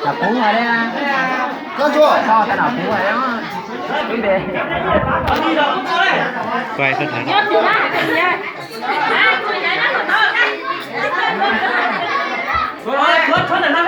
Nov puv hais li, tso tag nov puv hais li. Lub npe. Muaj xwb, muaj xwb.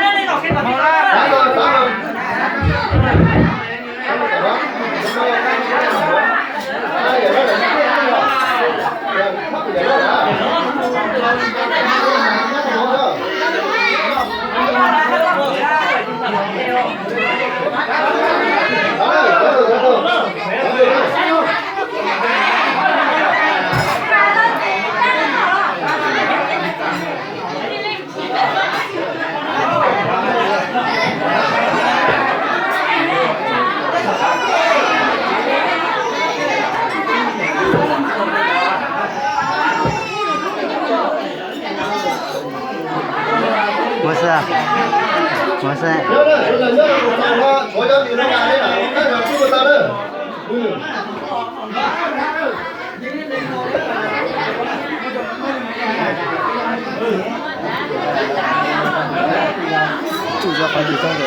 Tsuj zog qhov ntawd,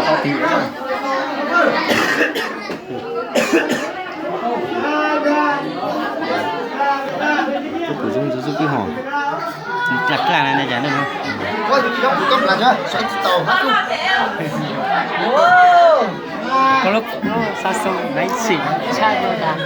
qhov ntawd. Kuv kuj zoo zoo pib hos. Dlaj dlaj na cas ne. Koj lub xav xoo naiv txim tshaj li tas.